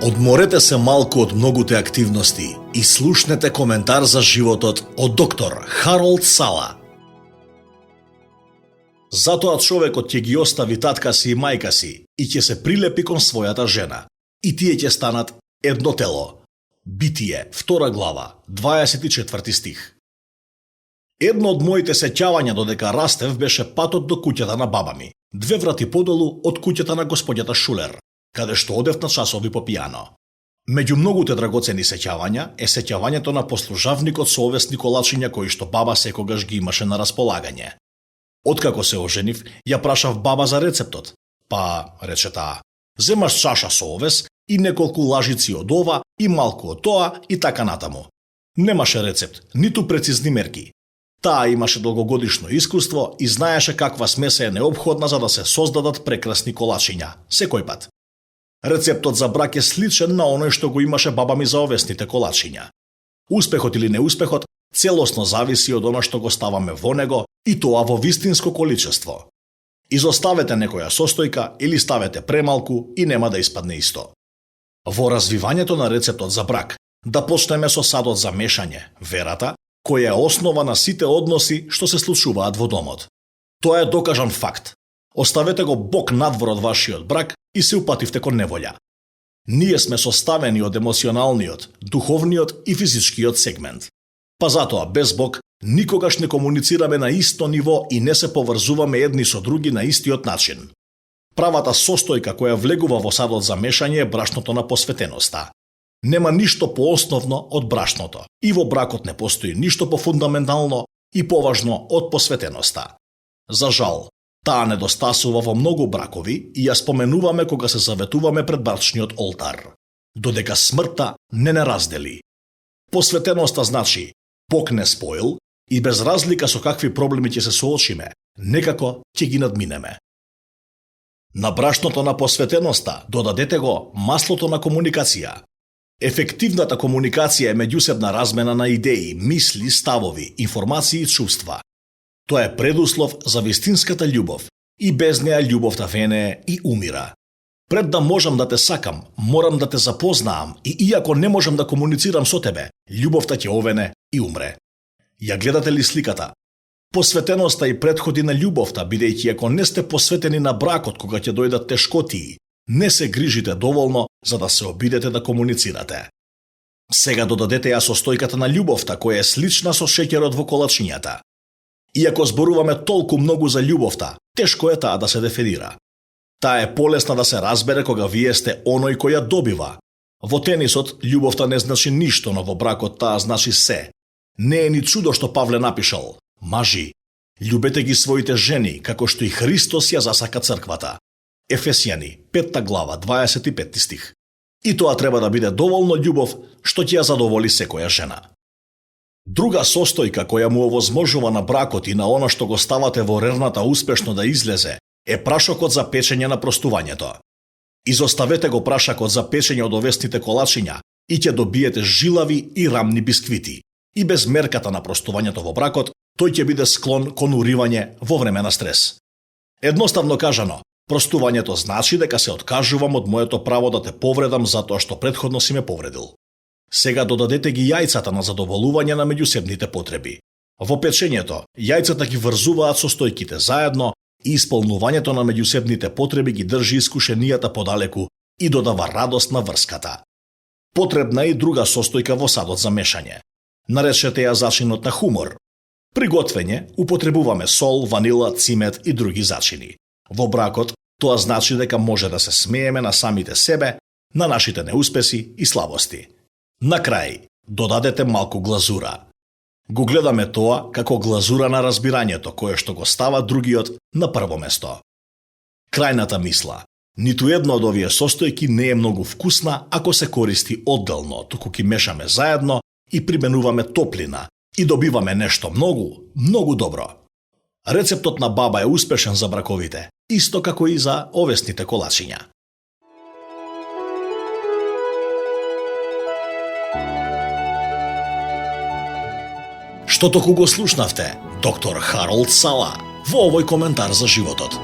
Одморете се малку од многуте активности и слушнете коментар за животот од доктор Харолд Сала. Затоа човекот ќе ги остави татка си и мајка си и ќе се прилепи кон својата жена. И тие ќе станат едно тело. Битие, 2 глава, 24 стих. Едно од моите сеќавања додека растев беше патот до куќата на баба ми, 2 врати подолу од куќата на господјата Шулер, каде што одев на часови по пијано. Меѓу многуте драгоцени сеќавања е сеќавањето на послужавникот со овесни колачиња кои што баба секогаш ги имаше на располагање. Откако се оженив, ја прашав баба за рецептот. Па, рече таа, земаш чаша со овес и неколку лажици од ова и малку од тоа и така натаму. Немаше рецепт, ниту прецизни мерки. Таа имаше долгогодишно искуство и знаеше каква смеса е неопходна за да се создадат прекрасни колачиња, секој пат. Рецептот за брак е сличен на оној што го имаше баба ми за овесните колачиња. Успехот или неуспехот целосно зависи од она што го ставаме во него и тоа во вистинско количество. Изоставете некоја состојка или ставете премалку и нема да испадне исто. Во развивањето на рецептот за брак, да почнеме со садот за мешање, верата, која е основа на сите односи што се случуваат во домот. Тоа е докажан факт. Оставете го Бог надвор од вашиот брак и се упативте кон неволја. Ние сме составени од емоционалниот, духовниот и физичкиот сегмент. Па затоа без Бог никогаш не комуницираме на исто ниво и не се поврзуваме едни со други на истиот начин. Правата состојка која влегува во садот за мешање е брашното на посветеноста. Нема ништо поосновно од брашното и во бракот не постои ништо пофундаментално и поважно од посветеноста. За жал, таа недостасува во многу бракови и ја споменуваме кога се заветуваме пред брачниот олтар. Додека смртта не раздели. Посветеноста значи Бог не споил и без разлика со какви проблеми ќе се соочиме, некако ќе ги надминеме. На брашното на посветеноста додадете го маслото на комуникација. Ефективната комуникација е меѓусебна размена на идеи, мисли, ставови, информации и чувства. Тоа е предуслов за вистинската љубов и без неа љубовта венее и умира. Пред да можам да те сакам, морам да те запознаам и иако не можам да комуницирам со тебе, љубовта ќе овене и умре. Ја гледате ли сликата? Посветеноста и предходи на љубовта, бидејќи ако не сте посветени на бракот кога ќе дојдат тешкотии, не се грижите доволно за да се обидете да комуницирате. Сега додадете ја состојката на љубовта која е слична со шеќерот во колачињата. Иако зборуваме толку многу за љубовта, тешко е таа да се дефинира. Таа е полесна да се разбере кога вие сте оној кој ја добива. Во тенисот љубовта не значи ништо, но во бракот таа значи се. Не е ни чудо што Павле напишал: мажи, љубете ги своите жени како што и Христос ја засака црквата. Ефесијани, 5 глава, 25 стих. И тоа треба да биде доволно љубов што ќе ја задоволи секоја жена. Друга состојка која му овозможува на бракот и на она што го ставате во рерната успешно да излезе е прашокот за печење на простувањето. Изоставете го прашокот за печење од овесните колачиња и ќе добиете жилави и рамни бисквити. И без мерката на простувањето во бракот, тој ќе биде склон кон уривање во време на стрес. Едноставно кажано, простувањето значи дека се откажувам од моето право да те повредам затоа што претходно си ме повредил. Сега додадете ги јајцата на задоволување на меѓусебните потреби. Во печењето, јајцата ги врзуваат состојките заедно и исполнувањето на меѓусебните потреби ги држи искушенијата подалеку и додава радост на врската. Потребна е и друга состојка во садот за мешање. Наречете ја зачинот на хумор. При готвење употребуваме сол, ванила, цимет и други зачини. Во бракот, тоа значи дека може да се смееме на самите себе, на нашите неуспеси и слабости. На крај, додадете малку глазура. Го гледаме тоа како глазура на разбирањето, кое што го става другиот на прво место. Крајната мисла. Ниту една од овие состојки не е многу вкусна ако се користи одделно, туку ги мешаме заедно и применуваме топлина и добиваме нешто многу добро. Рецептот на баба е успешен за браковите, исто како и за овесните колачиња. Што току го слушнавте, доктор Харолд Сала, во овој коментар за животот.